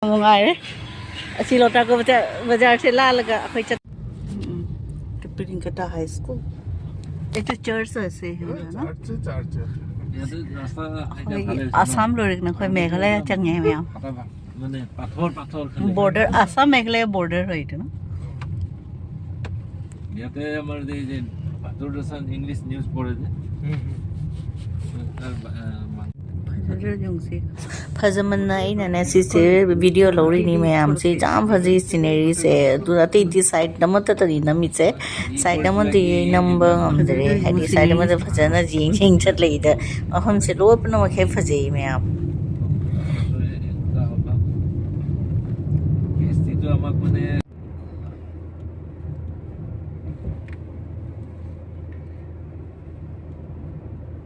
ꯅꯨꯡꯉꯥꯏꯔꯦ ꯑꯁꯤ ꯂꯣꯛꯇꯥꯛ ꯕꯖꯥꯔꯁꯦ ꯂꯥꯜꯂꯒ ꯑꯩꯈꯣꯏ ꯆꯠ ꯇꯤꯄꯤꯔꯤꯡꯀꯇꯥ ꯍꯥꯏ ꯁ꯭ꯀꯨꯜ এইটো চাৰ্চ আছে। চাৰ্চে চাৰ্চে। ইয়াতে ৰাস্তা এতিয়া ꯑꯩꯈꯣꯏꯒꯤ ভালে হৈছে ন? আসাম ꯂꯣꯏꯔꯒꯅ ꯑꯩꯈꯣꯏ ꯃꯦꯘꯥꯂꯌꯥ ꯆꯪꯉꯦ ꯃꯌꯥꯝ। ফাটা মানে পাথৰ পাথৰ খালি। বৰ্ডাৰ, আসাম মেঘালয়া বৰ্ডাৰ হয় এইটো ন? ইয়াতে আমাৰ যে এই যে দূৰদৰ্শন ইংলিছ নিউজ পঢ়ে যে তাৰ ꯐꯖꯃꯟꯅ ꯑꯩꯅꯅꯦ ꯁꯤꯁꯦ ꯚꯤꯗꯤꯑꯣ ꯂꯧꯔꯤꯅꯤ ꯃꯌꯥꯝꯁꯦ। ꯌꯥꯝ ꯐꯖꯩ ꯁꯤꯅꯔꯤꯁꯦ। ꯑꯗꯨ ꯑꯇꯩꯗꯤ ꯁꯥꯏꯠ ꯑꯃꯠꯇꯗꯤ ꯅꯝꯃꯤꯁꯦ, ꯁꯥꯏꯠ ꯑꯃꯗꯤ ꯅꯝꯕ ꯉꯝꯗ꯭ꯔꯦ, ꯍꯥꯏꯗꯤ ꯁꯥꯏꯠ ꯑꯃꯗ ꯐꯖꯅ ꯌꯦꯡ ꯌꯦꯡ ꯆꯠꯂꯛꯏꯗ ꯃꯐꯝꯁꯦ ꯂꯣꯏ ꯄꯨꯝꯅꯃꯛ ꯍꯦꯛ ꯐꯖꯩ ꯃꯌꯥꯝ। এছটিটো আমাক মানে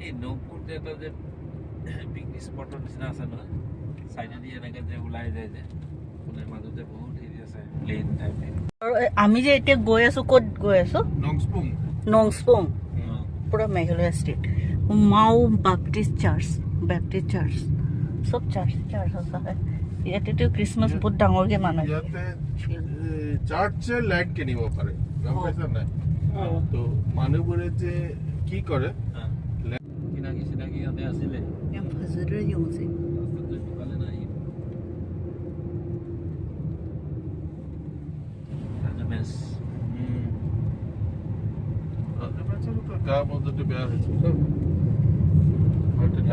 এই নৌপুৰ যে এটা যে পিকনিক স্পটৰ নিচিনা আছে নহয়, চাইডেদি এনেকে যে ওলাই যায় যে, মানে মাজতে বহুত হেৰি আছে, প্লেন টাইপ। আৰু আমি যে এতিয়া গৈ আছো, ক'ত গৈ আছো? নংস্পুং। নংস্পুং, পুৰা মেঘালয় ষ্টেট। মাও বাপ্টিষ্ট চাৰ্চ, বাপ্টিষ্ট চাৰ্চ, চব চাৰ্চ চাৰ্চ আছে ইয়াতেতো। খ্ৰীষ্টমাছ বহুত ডাঙৰকে মানায়। ইয়াতে চাৰ্চে লেণ্ড কিনিব পাৰে, গম পাইছা নাই? তো মানুহবোৰে যে কি কৰে। চিনাকি চিনাকি ইয়াতে আছিলে। ꯌꯥꯝ ꯐꯖꯗ꯭ꯔꯥ ꯌꯦꯡꯉꯨꯁꯦ। ৰাস্তাত ঢুকালে নাই। ৰাজমেশ। ৰাজমেশৰো গা মাজতে বেয়া হৈছিল।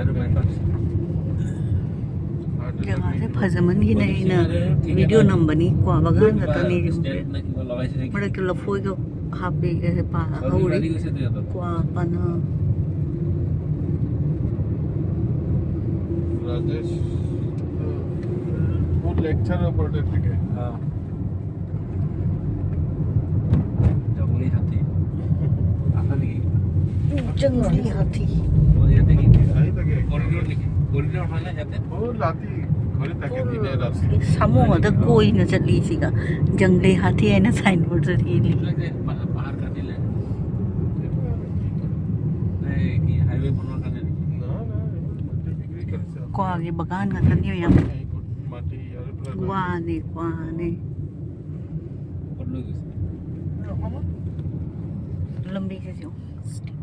আৰু বাইপাছ। ꯖꯒꯥꯁꯦ ꯐꯖꯃꯟꯈꯤꯅ ꯑꯩꯅ ꯚꯤꯗꯤꯑꯣ ꯅꯝꯕꯅꯤ। ꯀ꯭ꯋꯥ ꯕꯒꯥꯟ ꯈꯛꯇꯅꯤ। ষ্টেণ্ড নে কিবা লগাইছে নেকি? ꯃꯔꯛꯇ ꯂꯐꯣꯏꯒ ꯍꯥꯞꯄꯤ ꯍꯧꯔꯤ। বাঢ়ি গৈছে তো সিহঁতৰ। ꯀ꯭ꯋꯥ ꯄꯥꯅ। ৰাজেশ বহুত লেকচাৰৰ ওপৰতে থাকে। জংলী হাতী আছে নেকি? জংলী হাতী। অ, ইয়াতে কি আহি থাকে। কৰিডৰ নেকি? কৰিডৰ হয় নে ইয়াতে? বহুত ৰাতি ঘূৰি থাকে, দিনে ৰাতি। ꯁꯥꯃꯨ ꯉꯥꯛꯇ ꯀꯣꯏꯅ ꯆꯠꯂꯤ ꯁꯤꯒ ꯖꯪꯒ꯭ꯂꯤ ꯍꯥꯊꯤ ꯍꯥꯏꯅ ꯁꯥꯏꯟꯕꯣꯔꯗ ꯏꯔꯤ। এইবিলাক যে পাহাৰ কাটিলে, এই কি হাইৱে বনোৱাৰ কাৰণে নেকি? নহয় নহয়, এইবোৰ মাটি বিক্ৰী কৰিছে। ꯀ꯭ꯋꯥꯒꯤ ꯕꯒꯥꯟ ꯉꯥꯛꯇꯅꯤ ꯃꯌꯥꯝ। এইবোৰ মাটি ইয়াৰে পৰা লৈ ꯋꯥꯅꯦ, ꯀ꯭ꯋꯥꯅꯦ। ক'ত লৈ গৈছে? অসমত। ꯂꯝꯕꯤꯁꯦ ꯌꯦꯡꯉꯨ, ꯁ꯭ꯇꯦꯞ।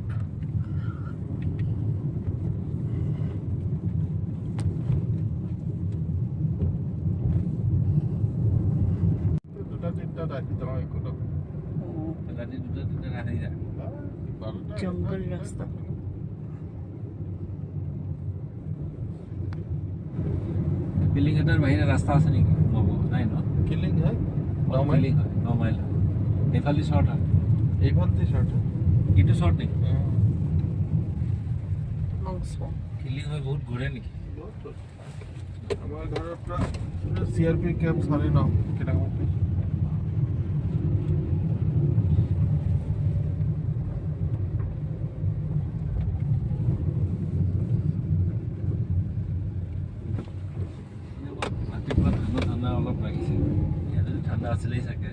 দুটা তিনিটাত আহি যাওঁ, একো নহয়। ৰাতি দুটা তিনিটাত আহি যায়। 12টা। জংঘল ৰাস্তা। বিল্ডিং এটাৰ বাহিৰে ৰাস্তা আছে নেকি সোমাব? নাই ন? কিলিং হয়, 9 মাইল। কিলিং হয়, 9 মাইল হয়। এইফালে শ্বৰ্ট হয়। এইফালদি শ্বৰ্ট। এইটো শ্বৰ্ট নেকি? নংস্পুং। কিলিং হৈ বহুত ঘূৰে নেকি? আমাৰ ঘৰৰ পৰা C R P camp 9.5 kilometre. ৰাতিপুৱা ঠাণ্ডা ঠাণ্ডা অলপ লাগিছে। ইয়াতে ঠাণ্ডা আছিলেই চাগে।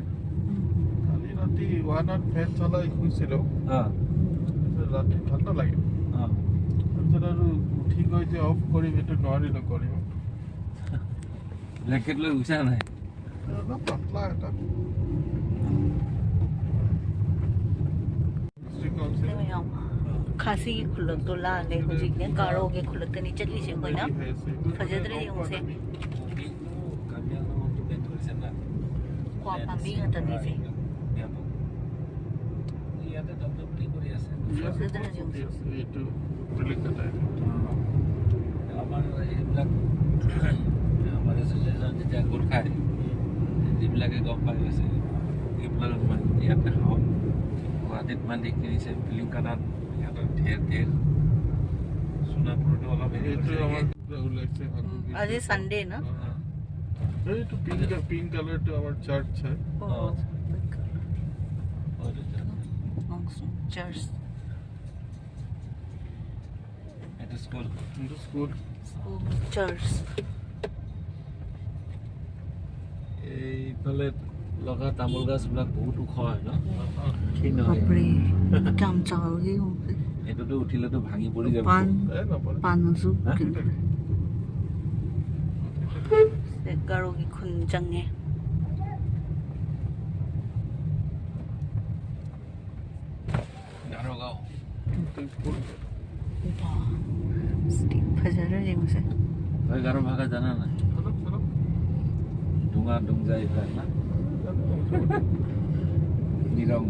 কালি ৰাতি 1ত ফেন চলাই শুইছিলোঁ। তাৰপিছত ৰাতি ঠাণ্ডা লাগে। তাৰপিছত আৰু উঠি গৈ যে অফ কৰিম, সেইটো নোৱাৰিলোঁ কৰিব। ব্লেংকেট লৈ গৈছা নাই? অলপ পাতলা এটা। ꯃꯌꯥꯝ ꯈꯥꯁꯤꯒꯤ ꯈꯨꯜꯂꯛꯇꯣ ꯂꯥꯜꯂꯦ ꯍꯧꯖꯤꯛꯅꯦ, ꯒꯥꯔꯣꯒꯤ ꯈꯨꯜꯂꯛꯇꯅꯤ ꯆꯠꯂꯤꯁꯦ ꯑꯩꯈꯣꯏꯅ। ꯐꯖꯗ꯭ꯔꯥ ꯌꯦꯡꯉꯨꯁꯦ। কাৰ্বি আংলঙতো বেন কৰিছে না? ꯀ꯭ꯋꯥ ꯄꯥꯝꯕꯤ ꯉꯥꯛꯇꯅꯤꯁꯦ। ইয়াতে ডেভেলপ কৰি আছে। ꯐꯖꯗ꯭ꯔꯥ ꯌꯦꯡꯉꯨꯁꯦ। এইটো বেলেগ এটা। আমাৰ এইবিলাক আমাৰ এছ'চিয়েশ্যন যেতিয়া গোট খায়, যিবিলাকে গম পাই গৈছে, এইবিলাক ইমান ইয়াতে খাওঁ, গুৱাহাটীত ইমান কিনিছে, পিলিংকাটাত সিহঁতৰ ঢেৰ ঢেৰ, সোণাপুৰতো অলপ হেৰি এইটো কৰিছে। আমাৰ ওলাইছে আকৌ। আজি চানডে ন? এইটো পিংক পিংক কালাৰটো আমাৰ চাৰ্চ হয়। চাৰ্চ। এইটো স্কুল। এইটো স্কুল। School, search. এইফালে লগা তামোল গছবিলাক বহুত ওখ হয় ন? ক্ষীণ হয়। বাপৰে, ꯌꯥꯝ ꯆꯥꯎꯋꯦ ꯌꯦꯡꯉꯨꯁꯦ। এইটোতো উঠিলেতো ভাঙি পৰি যাব। ꯄꯥꯟ এই নপৰে। ꯄꯥꯟꯁꯨ। হা? থাকে। ꯒꯥꯔꯣꯒꯤ ꯈꯨꯟ ꯆꯪꯉꯦ গাৰো গাঁও। ফজৰে ꯌꯦꯡꯉꯨꯁꯦ। তই গাৰো ভাষা জানা নাই? অলপ চলপ। ডুঙা ডুংজা এইবিলাক না? বিৰং।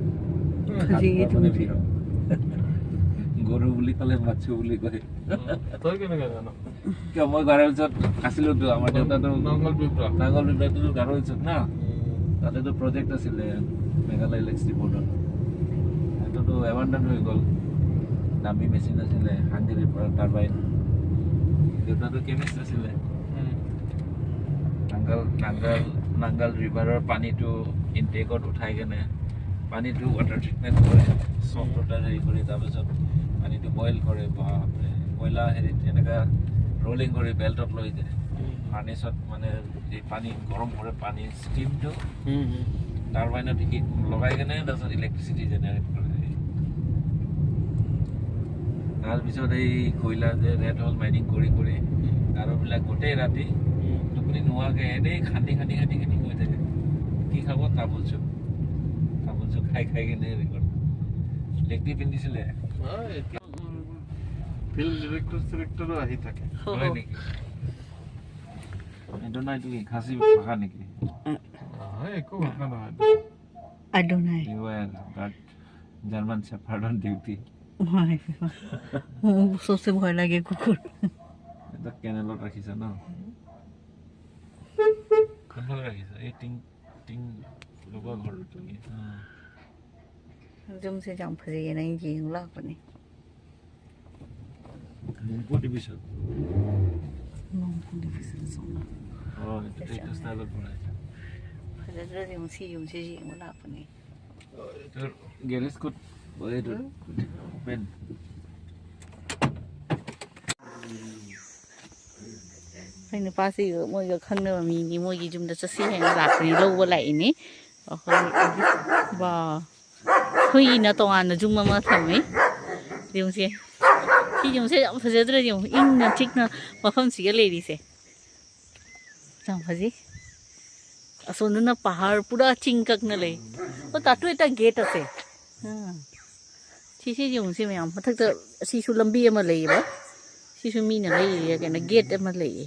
ফজিয়ে মানে বিৰং। গৰু বুলি ক'লে মাছো বুলি কয়। তই কেনেকে জান? কিয়, মই গাৰো হিলছত আছিলোতো, আমাৰ দেউতাটো নাঙল বিপ্ৰা। নাঙল বিপ্ৰাটোতো গাৰো হিলছত না, তাতেতো প্ৰজেক্ট আছিলে মেঘালয় ইলেক্ট্ৰিচিটি বৰ্ডত, সেইটোতো এবাণ্ডন হৈ গ'ল। দামী মেচিন আছিলে হাংগেৰীৰ পৰা টাৰবাইন। দেউতাটো কেমিষ্ট আছিলে। নাংগাল ৰিভাৰৰ পানীটো ইনটেকত উঠাই কেনে পানীটো ৱাটাৰ ট্ৰিটমেণ্ট কৰে, চফ্ট ৱাটাৰ হেৰি কৰি, তাৰপিছত পানীটো বইল কৰে। বাপৰে, কয়লা হেৰিত এনেকুৱা ৰলিং কৰি বেল্টত লৈ যায়, ফাৰ্নেচত মানে এই পানী গৰম কৰে, পানী ষ্টিমটো টাৰবাইনত হিট লগাই কেনে তাৰপিছত ইলেক্ট্ৰিচিটি জেনেৰেট কৰে। তাৰপিছত এই কয়লা যে ৰেট হল মাইনিং কৰি কৰি গাৰোবিলাক গোটেই ৰাতি টোপনি নোহোৱাকৈ এনেই খান্দি খান্দি খান্দি খান্দি গৈ থাকে। কি খাব? তামোল চুপ, তামোল চুপ খাই খাই কেনে হেৰি কৰে। লেগটি পিন্ধিছিলে। ফিল্ম ডিৰেক্টৰ চিৰেক্টৰো আহি থাকে। হয় নেকি? এইটো নাই, এইটো কি খাচী ভাষা নেকি? নহয়, একো ভাষা নহয়। আডোনাই। Beware that German Shepherd on duty. মোক চবচে ভয় লাগে কুকুৰ। এটা কেনেলত ৰাখিছে ন? কোনফালে ৰাখিছে? এই টিং টিং লগোৱা ঘৰটো নেকি? ꯌꯨꯝꯁꯦ ꯌꯥꯝ ꯐꯖꯩꯌꯦꯅ ꯑꯩ ꯌꯦꯡ ꯂꯥꯛꯄꯅꯦ। নুংপু ডিভিশ্যন। ꯅꯣꯡꯄꯨ ꯗꯤꯕꯤꯖꯟ ꯁꯣꯝꯗ। অঁ, এইটো ষ্টাইলত বনাইছে। ꯐꯖꯗ꯭ꯔꯗꯤ ꯌꯦꯡꯉꯣ, ꯁꯤ ꯌꯨꯝꯁꯦ ꯌꯦꯡꯕ ꯂꯥꯛꯄꯅꯦ। তোৰ গেৰেজ ক'ত? এইটো অপেন। ꯑꯩꯈꯣꯏ ꯅꯨꯄꯥꯁꯤꯒ ꯃꯣꯏꯒ ꯈꯪꯅꯕ ꯃꯤꯅꯤ, ꯃꯣꯏꯒꯤ ꯌꯨꯝꯗ ꯆꯠꯁꯤ ꯍꯥꯏꯅ ꯂꯥꯛꯄꯅꯤ, ꯂꯧꯕ ꯂꯥꯛꯏꯅꯤ ꯑꯩꯈꯣꯏ ꯕꯥ। ꯍꯨꯏꯅ ꯇꯣꯉꯥꯟꯅ ꯌꯨꯝ ꯑꯃ ꯊꯝꯃꯤ। ꯌꯨꯝꯁꯦ, ꯁꯤ ꯌꯨꯝꯁꯦ ꯌꯥꯝ ꯐꯖꯗ꯭ꯔꯥ ꯌꯦꯡꯉꯨ, ꯏꯪꯅ ꯆꯤꯛꯅ ꯃꯐꯝꯁꯤꯒ ꯂꯩꯔꯤꯁꯦ ꯌꯥꯝ ꯐꯖꯩ। ꯑꯁꯣꯝꯗꯅ ꯄꯍꯥꯔ ꯄꯨꯔꯥ ꯆꯤꯡ ꯀꯛꯅ ꯂꯩ। ꯑꯣ, তাতো এটা গেট আছে। ꯁꯤꯁꯤ ꯌꯦꯡꯉꯨ, ꯁꯤ ꯃꯌꯥꯝ ꯃꯊꯛꯇ ꯑꯁꯤꯁꯨ ꯂꯝꯕꯤ ꯑꯃ ꯂꯩꯌꯦꯕ, ꯁꯤꯁꯨ ꯃꯤꯅ ꯂꯩꯔꯤꯔ ꯀꯩꯅꯣ ꯒꯦꯠ ꯑꯃ ꯂꯩꯌꯦ।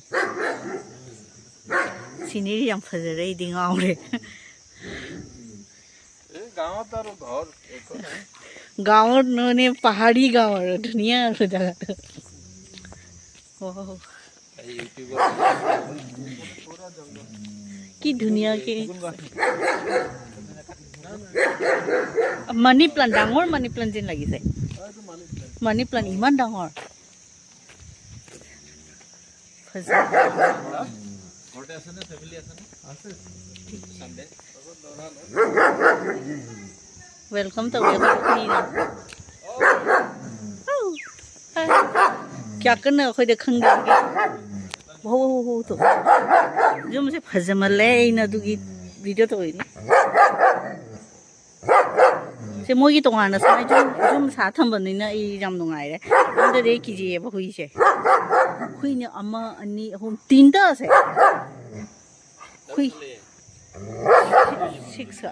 ꯁꯤꯅꯦꯔꯤ ꯌꯥꯝ ꯐꯖꯔꯦ, ꯑꯩꯗꯤ ꯉꯥꯎꯔꯦ। এই গাঁৱত আৰু ঘৰ একো নাই। গাঁৱত মানে পাহাৰী গাঁও আৰু ধুনীয়া আৰু জেগাটো। এই ইউটিউবৰ কি ধুনীয়াকে মানি প্লান্ট, ডাঙৰ মানি প্লান্ট যেন লাগিছে। মানি প্লান্ট ইমান ডাঙৰ। ঘৰতে আছেনে? ফেমিলি আছেনে? আছে। চানডে। Welcome ꯇꯧꯋꯦ ꯑꯩꯈꯣꯏ। ꯀꯌꯥ ꯀꯟꯅ ꯑꯩꯈꯣꯏꯗ ꯈꯪꯗꯕꯒꯤ ꯍꯣ ꯍꯣ ꯍꯣ ꯇꯧ। ꯌꯨꯝꯁꯦ ꯐꯖꯃꯜꯂꯦ, ꯑꯩꯅ ꯑꯗꯨꯒꯤ ꯚꯤꯗꯤꯑꯣ ꯇꯧꯔꯤꯅꯤ ꯁꯦ। ꯃꯣꯏꯒꯤ ꯇꯣꯉꯥꯟꯅ ꯁꯨꯃꯥꯏꯅ ꯌꯨꯝ ꯁꯥ ꯊꯝꯕꯅꯤꯅ ꯑꯩ ꯌꯥꯝ ꯅꯨꯡꯉꯥꯏꯔꯦ। ꯌꯨꯝꯗꯗꯤ ꯑꯩ ꯀꯤꯖꯩꯌꯦꯕ ꯍꯨꯏꯁꯦ। ꯍꯨꯏꯅ ꯑꯃ ꯑꯅꯤ ꯑꯍꯨꯝ ꯇꯤꯟꯇ ꯑꯁꯦ ꯍꯨꯏ 6.